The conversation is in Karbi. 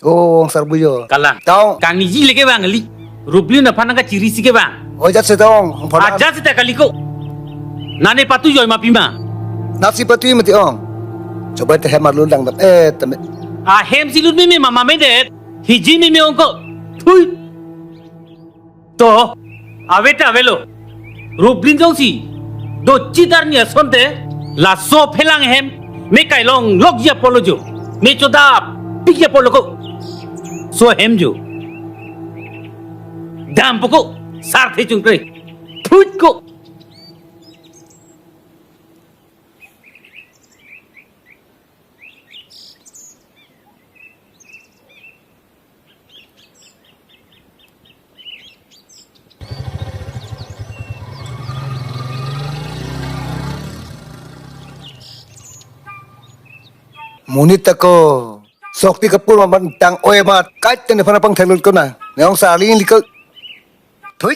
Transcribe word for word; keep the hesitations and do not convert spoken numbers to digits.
Oh, ong sarbu jo. Kalang. Tong. Kangiji leke bang li. Rublin aphan nangkachiri si ke bang. Oh, jat se tong. Ong phola. Ajat seta kali ko. Nane patu joi ma pima. Nasi patu mati ong. Coba te hem arlun dang dam. Eh, tame. Ahem si lut meme mama medet. Hiji meme ong ko. Thui. To, ave ta avelo. Rublin jongsi dochit arni asonte, laso phelang hem me kailong lokji apotlo jo. Me chodap pikji apotlo ko. So hem jo. Dampo ko, sarthe chungkre. Thut ko. Monit ta ko. Sokti kapur maman tang oi mat. Kait tene phana pang thelul ko na. Ne ong sarling liko. Thui.